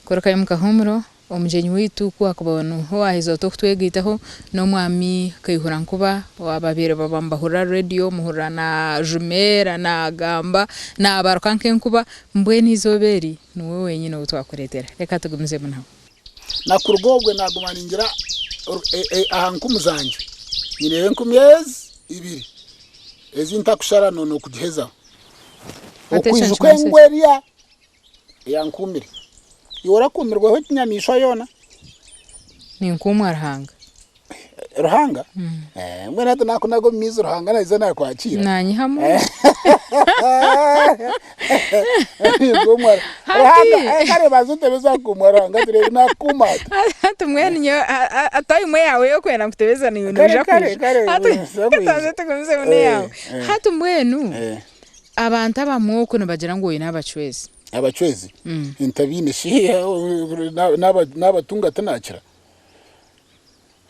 Korokayo omu kahuumuro, omugyenyi waitu ku akuba niho waaheza ota okutwegaitaho n'omwami Kaihura Nkuba ababaire baba nibahurira rediyo muhurira naajumeera naagamba naabaruka nk'enkuba mbwenu eizooba eri niwe wenyine ou twakureetera. Reka tugumizemu nawe. Na kuruga obwo naaguma ningira aha nkumu zangye, nyineho enkumi ezi ibiri ezi ntakushara n'okugihezaho. Okwijuka engu eriya eyankuumire. Iwe orakuumirweho ekinyamaishwa yoona? Ninkuumwa Ruhanga. Ruhanga? Eh, mbwenu hati nakunaga omu maizi Ruhanga naija nakwakiira? Nanyihamu. Ninkuumwa Ruhanga. Eh, kare banza otebeze akuumwa Ruhanga tureebe nakukuuma ata. Hati mbwenu nyowe time yaawe ey'okwenda nkutebeza naiwe Kare, noija kare, kwija. kare, Hati noija kwija. tubanze tugumizemu n'eyaawe. Eh, eh. Hati mbwenu Eh. Abantu abamwe okwo nibagira ngu oine abacwezi. Abacwezi? Ntabaine shi nabatunga tinakira.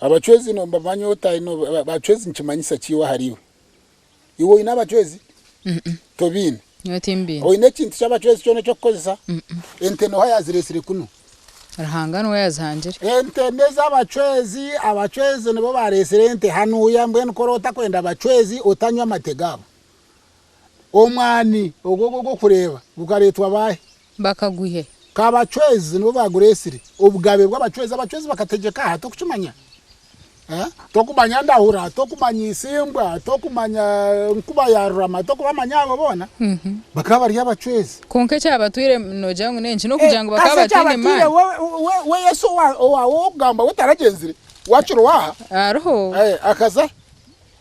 Abacwezi nobamanya ota? Abacwezi nikimanyisa ki iwe ahari iwe? Iwe oine abacwezi? Tobaine? Nyowe timbaine. Oine ekintu ky'abacwezi kyona eky'okukozesa? Ente noha yaziresire kunu? Ruhanga niwe yazihangire. Ente nez'abacwezi, abacwezi nibo baresire ente hanuya mbwenu ku oraba otakwenda bacwezi otanywa amate gabo. Omwani ogwo ogw'okureeba gukareetwa baahi? Bakagwiha. Ka Abachwezi nibo baagureetsire. Obugabe bw'Abachwezi. Abachwezi bakategyeka aha, tokukimanya? Tokumanya Ndahura, tokumanya Isimbwa, tokumanya Nkuba ya Rurama, tokubamanya abo boona? Bakaba bari Abachwezi. Kwonka ekyabatwire noogira ngu n'enki? N'okugira ngu bakaba Kasi bataine ekyabatwire maani? we Yesu owaawe ow'okugamba we taragyenzire? Waakira owaaha? Hariho. Akaza?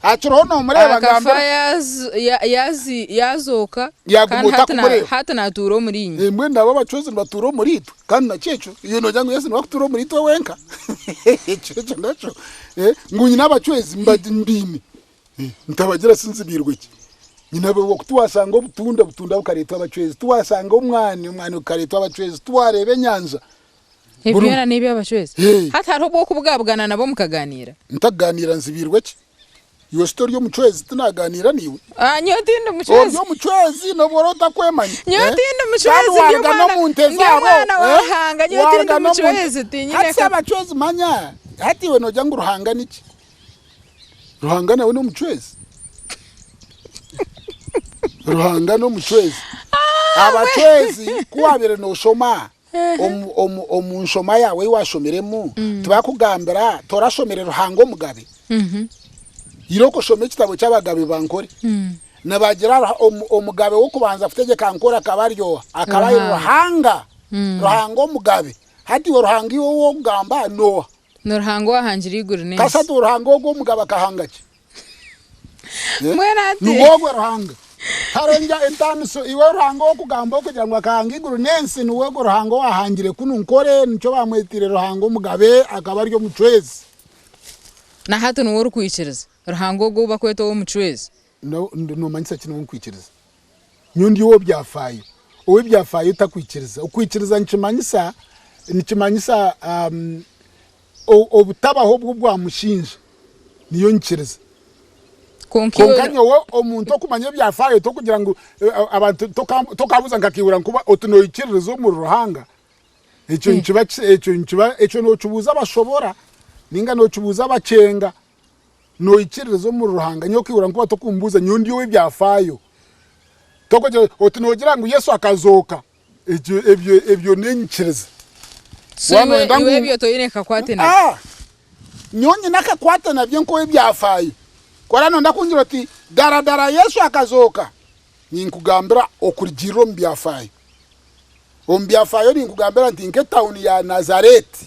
Akiriho nomureeba Akafa ngambira. yazooka Yaguma kandi hati otakumureeba. hati natuura omuri inywe. Mbwenu nabo abacwezi nibatuura omuri itwe kandi nakyo ekyo iwe nogira ngu Yesu niwe akutuura omuri itwe wenka ekyo ekyo nakyo ngu nyine abacwezi mbaine ntabagira sinzibiirwe ki nyine tiwashanga obutunda obutunda bukareetwa abacwezi tiwashanga omwani omwani gukareetwa abacwezi tiwareeba enyanja Ebi byona n'eby'abacwezi. Hati hariho obu orikubugabugana nabo mukagaaniira? Ntakugaaniira nzibiirwe ki? Iwe shi tori omucwezi tinaagaaniira naiwe? Ah, nyowe tindi mucwezi. Ori omucwezi n'obu ori otakwemanya. Nyowe tindi mucwezi, Kandi ndi waaruga omwana, n'omu nte ndi zaabo. omwana wa Ruhanga, nyowe tindi Waaruga n'omu nte. mucwezi, tinyine Hati shi ka. abacwezi manya, hati iwe noogira ngu Ruhanga niki? Ruhanga nawe n'omucwezi? Ruhanga n'omucwezi. Abacwezi ku waabaire nooshoma omu nshoma yaawe ei waashomiremu, tibakugambira torashomire Ruhanga Omugabe? Irooko oshome ekitabo ky'Abagabe ba Nkore. Nibagira omugabe w'okubanza kutegyeka Nkore akaba ari oha? Akaba ari Ruhanga. Ruhanga Omugabe. Hati iwe Ruhanga iwe ou orikugamba n'oha? Ni Ruhanga owahangire eiguru n'ensi. Kasatu Ruhanga ogwo omugabe akahanga ki? Mbwenu ati. Niwe ogwo Ruhanga. Hariho entaaniso, iwe Ruhanga ow'okugamba okugira ngu akahanga eiguru n'ensi, niwe ogwo Ruhanga owahangire kunu Nkore, nikyo baamwetiire Ruhanga Omugabe, akaba ari omucwezi. Na hati niwe orikwikiriza, Ruhanga ogwo ou bakweta ow'omucwezi? Noomanyisa ki niwe nkwikiriza? Nyowe ndi ow'ebyafaayo. Ow'ebyafaayo takwikiriza. Okwikiriza nikimanyisa nikimanyisa obutabaho bw'obwamushinja. Niyo nyikiriza. Kwonka iwe. Kwonka nyowe omuntu okumanya ebyafaayo tokugira ngu abantu tokabuuza nka Kaihura nkuba oti noikiririza omuri Ruhanga. Ekyo nikiba ekyo nikiba ekyo nokibuuza abashobora ninga nokibuuza abakyenga. Noikiririza omuri Ruhanga? Nyowe Kaihura nkuba tokumbuuza nyowe ndi ow'ebyafaayo. Tokugira oti noogira ngu Yesu akazooka, ekyo ebyo ebyo n'enyikiriza. So Waaba iwe nooyenda iwe ngu ebyo toine kakwate nabyo? Ah! Nyowe nyine akakwate nabyo nk'ow'ebyafaayo. Ku oraabe nooyenda kungira oti daradara Yesu akazooka, ninkugambira okurugiirira omu byafaayo. Omu byafaayo ninkugambira nti nk'etauni ya Nazareeti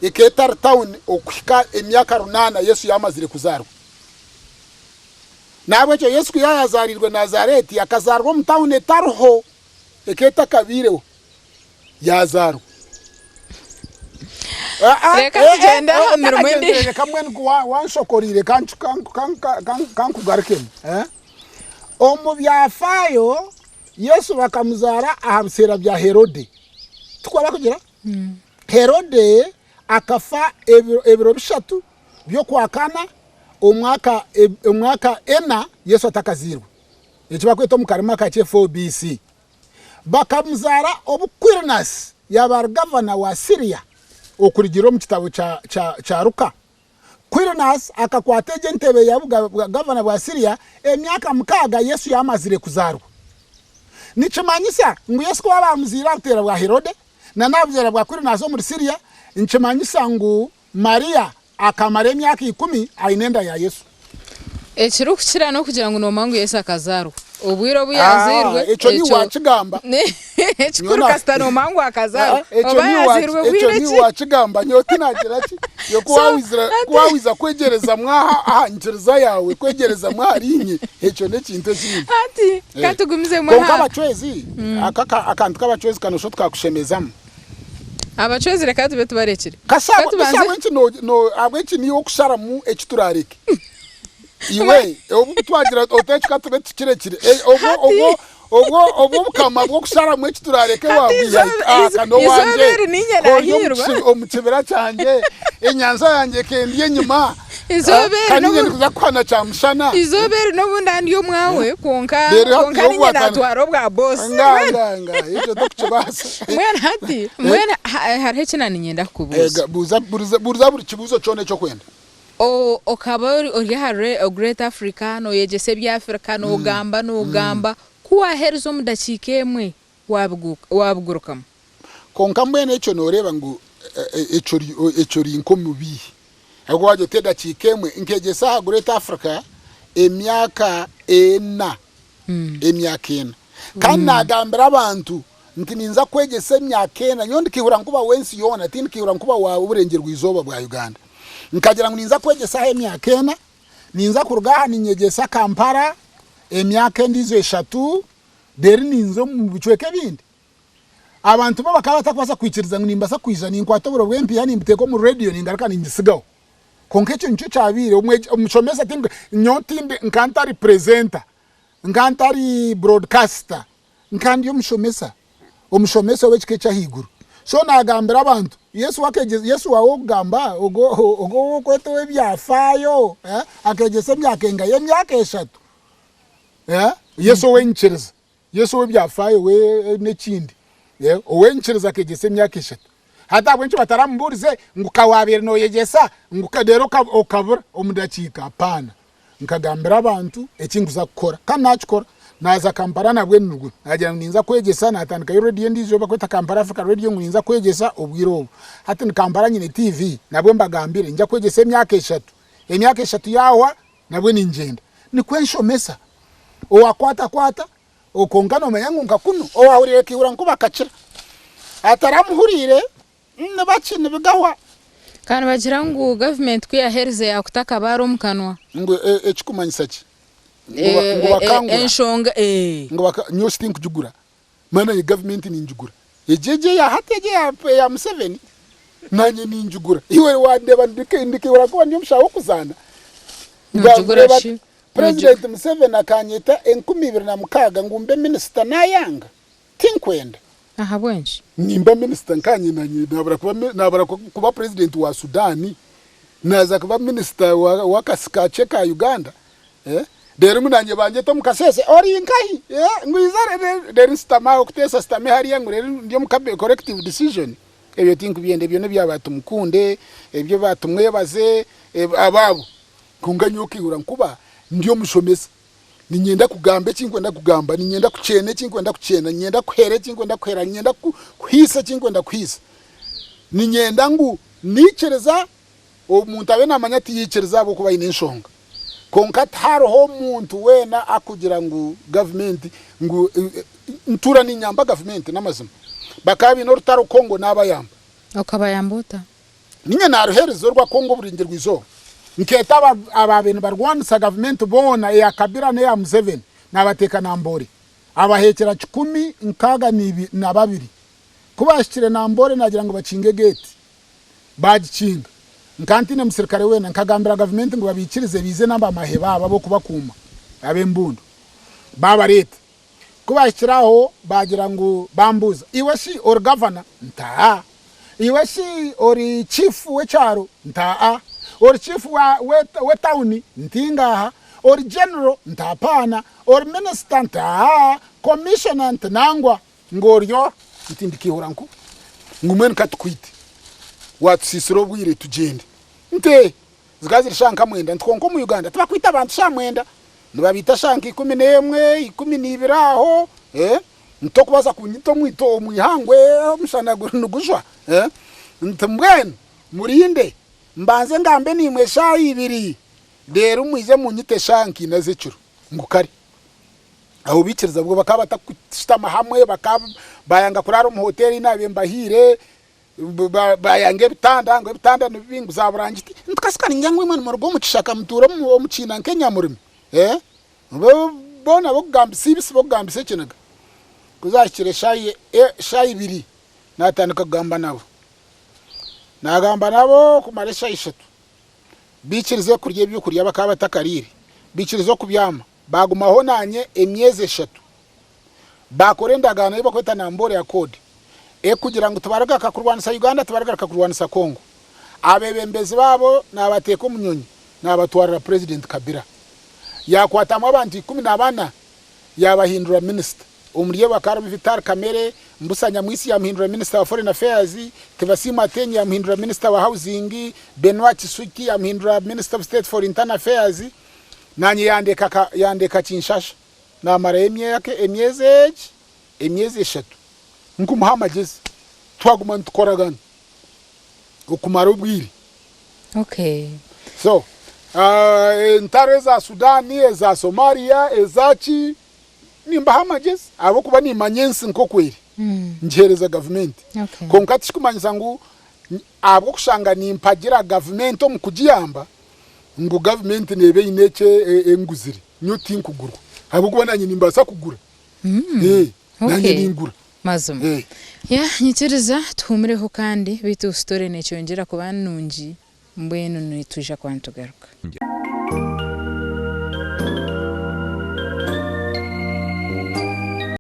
ekaba etari tauni okuhika emyaka runaana Yesu yaamazire kuzaarwa. N'ahabw'ekyo Yesu ku yaayazaariirwe Nazareeti, akazaarwa omu tauni etariho, ekaba etakabaireho, yaazaarwa. Reka tugyende aha mirimo endiijo. Reka mbwenu ku wanshokoreire kankugarukemu. Omu byafaayo, Yesu bakamuzaara aha biseera bya Herode. Tikwo barikugira? Herode akafa ebiro bishatu by'Okwakana omwaka omwaka ena Yesu atakazairwe, eki barikweta omu karimi akakye 4 BC. Bakamuzaara obu Quirinus. yaaba ari gavana wa Siria okurugiirira omu kitabo kya Luka. Quirinus akakwata egyo entebe ya gavana bwa Siria emyaka mukaaga Yesu yaamazire kuzaarwa. Nikimanyisa ngu Yesu ku baamuzaire aha buteera bwa Herode na n'aha buteera bwa Quirinus omuri Siria, nikimanyisa ngu Mariya akamara emyaka ikumi aine enda ya Yesu. Ekirikukira n'okugira ngu noomanya ngu Yesu akazaarwa. Obwire obu yaazairwe, Ah, ekyo niiwe wakigamba. Ekikuru Nyowe kasita noomanya ngu akazaarwa. Ah, ekyo Oba niiwe yaazairwe ekyo bwire niiwe ki? wakigamba nyowe tinagira ki. Iwe ku So, waahizire hati ku waahiza kwegyerezamu aha aha nyikiriza yaawe, kwegyerezamu ahari inye, ekyo n'ekintu ekindi. Hati Eh. ka tugumizemu Kwonka aha. abacwezi, aka aka- akantu k'abacwezi kanoshusha oti kakushemezamu. Abacwezi reka tube tubarekire. Kasi Ka tubanze. ahabw'enki niiwe okusharamu eki turaareke? Iwe obu twagira oti eki ka tube tukirekire, obwo obwo obukama bw'okusharamu eki turaareke waabwiha hi? Aka n'owangye, ori omu kibira kyangye, enyanja yangye eka endi enyima, ka niinye ndikuza kukuhana kyamushana. Eizooba eri n'obu nda ndi omwawe kwonka kwonka niinye naatwara obwa boosi. Nga nga nga ekyo tokukibaasa. Mbwenu hati mbwenu hariho eki naaniinyenda kukubuuza. Buuza buuza buri kibuuzo kyona eki orikwenda. Okaba ori ahari Great Africa nooyegyesa eby'Africa noogamba noogamba ku waaherize omu dakiika emwe waabigurukamu. Kwonka mbwenu ekyo nooreeba ngu ekyo ekyo ori nk'omubiihi. Ahabw'okuba waagira oti edakiika emwe, nkegyesa aha Great Africa emyaka ena, emyaka ena. Kandi naagambira abantu nti ninza kwegyesa emyaka ena, nyowe ndikaihura nkuba w'ensi yoona, tindikaihura nkuba wa Burengyerwa-izooba bwa Uganda. Nkagira ngu ninza kwegyesaho emyaka ena, ninza kuruga aha ninyegyesa Kampala emyaka endiijo eshatu, reero ninza omu bicweka ebindi. Abantu bo bakaba batakubaasa kwikiriza ngu nimbaasa kwija ninkwata oburo bw'empiiha nimbuteeka omu rediyo ningaruka ningisigaho. Kwonka ekyo nikyo kyabaire, omushomesa tindi, nyowe tindi nka ntari presenter, nka ntari broadcaster, nka ndi omushomesa, omushomesa ow'ekika eky'ahaiguru. So naagambira abantu, Yesu akegyesa, Yesu waawe okugamba ogwo ogwo ou orikweta ow'ebyafaayo akeegyesa emyaka engahi? Emyaka eshatu. Yesu ow'enyikiriza. Yesu ow'ebyafaayo we n'ekindi, ow'enyikiriza akeegyesa emyaka eshatu. Hati ahabw'enki bataramubuurize ngu ka waabaire nooyegyesa ngu reero okabura omu dakiika? Apaana. Nkagambira abantu eki ndikuza kukora kandi naakikora. Naaza Kampala nabwo nirwo naagira ngu ninza kwegyesa, naatandikayo rediyo endiijo ei barikweta Kampala Africa Radio ngu ninza kwegyesa obwire obu. Hati ni Kampala nyine TV nabwo mbagambire ninza kwegyesa emyaka eshatu. Emyaka eshatu yaahwa Nabwe ningyenda nikwo enshomesa owakwata kwata kwonka nomanya ngu nka kunu owahurire akaihura nkuba akakira ataramuhurire nibaki nibigahwa. Ka nibagira ngu gavumenti ku yaherize yakuta akabaare omu kanwa. Ngu ekikumanyisa ki? Ngu bakangura? Enshonga eeh. Ngu baka nyowe shi tinkugigura Mbwenu nanye gavumenti ningigura. Egyo egyo eya hati egyo eya Museveni nanye ningigura. Iwe wandeeba ndikaihura nkuba ndi omushaho w'okuzaana. Nogigura shi? Purezidenti Museveni akanyeta 2006 ngu mbe minisita nayanga. Tinkwenda. Ahabw'enki? Nimba minisita nkanye nanye nabura kuba purezidenti wa Sudan, naza kuba minisita w'akasi kakye ka Uganda. Reero ngu naanye bangyeta omu kasheeshe, ori nkahi? Ngu iza reero nshutame aho kuteesa nshutame hariya ngu reero ndi omu collective decision. Ebyo tinkubyenda, ebyo n'ebya ba Tumukunde, ebyo ba Tumwebaze, abo abo. Kwonka nyowe okaihura nkuba ndi omushomesa, niinyenda kugamba eki ndikwenda kugamba, niinyenda kukyena eki ndikwenda kukyena, niinyenda kuhera eki ndikwenda kuhera, niinyenda kuhaisa eki ndikwenda kuhaisa. Niinyenda ngu naikiriza Omuntu abe naamanya ati yaikiriza ahabw'okuba aine enshonga. Kwonka tihariho muntu weena arikugira ngu gavumenti ngu ntuura niinyamba gavumenti n'amazima. Bakaba baine orutaro Congo naabayamba. Okabayamba ota? Niinye naaruheereza orwa Congo oburengyerwa-izooba. Nkeeta abaabaire nibarwanisa gavumenti boona eya Kabila n'eya Museveni naabateeka Namboole. Abaheekyera kikumi nkaaga na babiri. Ku baahikire Namboole naagira ngu bakinge geeti. Baagikinga. Nkaba ntaine musirikare weena. Nkagambira gavumenti ngu babaikirize baije n'abamahe baabo ab'okubakuuma ab'embundu. Baabareeta. Ku baahikire aho baagira ngu bambuuza, Iwe shi ori gavana? Nti, Aa. Iwe shi ori chiifu w'ekyaro? Nti, Aa. Ori chiifu w'etauni? Nti, Ngaaha. Ori general? Nti, Apaana. Ori minisita? Nti, Aa. Komishona? Nti, Nangwa. Ngu ori oha? Nti, Ndikaihura nku. Ngu mbwenu ka tukwite, waatusiisira obwire tugyende. Nti, Zikaba ziri shaaha nka mwenda. Nti, Kwonka omu Uganda tibakwita abantu shaaha mwenda. Nibabaita shaaha nka 11, 12 aho. Nti, Tokubaasa kunyita omu ihangwe omushana nigujwa. Nti, Mbwenu murinde mbanze ngambe naimwe eshaaha ibiri, reero mwije munyite eshaaha nka ina z'ekiro. Ngu kare. Aho baikiriza bwo bakaba batakushutama hamwe, bakaba bayanga kuraara omu hoteeri ei naabaire mbahaire, bayanga ebitanda ngu ebitanda ni bibi ngu za burangiti. Nti kasita ningira ngu imwe nimuruga omu kishaka mutuura omu kiina nk'enyamurimi. Boona b'okugambisa eibisi b'okugambisa ekiniga. Ku zaahikire eshaaha ibiri naatandika kugamba nabo. Naagamba nabo kumara eshaaha ishatu. Baikirize kurya ebyokurya bakaba batakariire, baikiriza okubyama. Baagumaho naanye emyezi eshatu. Baakora endagaano ei barikweta Namboole Accord, erikugira ngu tibarigaruka kurwanisa Uganda, tibarigaruka kurwanisa Congo. Abeebembezi baabo naabateeka omu nyonyi naabatwarira Purezidenti Kabila. Yaakwatamu abantu 14 yaabahindura minisita. Omuri abo hakaba harimu Vital Kamerhe, Mbusa Nyamwisi yaamuhindura minisita wa Foreign Affairs, Tibasiimwe Ateenyi yaamuhindura minisita wa Housing, Benoit Kisuki yaamuhindura Minister of State for Internal Affairs. Naanye yandeka yandeka Kinshasha naamarayo emyaka emyezi egi emyezi eshatu nkumuha amagyezi twaguma nitukoragana okumara obwire. Okay. So entaro eza Sudan, eza Somalia, eza ki nimbaha amagyezi ahabw'okuba nimanya ensi nk'oku eri ngiheereza gavumenti. Okay. Kwonka tikikumanyisa ngu ahabw'okushanga nimpagira gavumenti omu kugiyamba ngu gavumenti neeba eine eki enguzire, nyowe tinkugurwa ahabw'okuba naanye nimbaasa kugura. Naanye Okay. ningura. Mazima. Eh. Yeah, nyikiriza tuhuumureho kandi beitu story nekyongyera kuba nungi mbwenu nitwija kuba nitugaruka.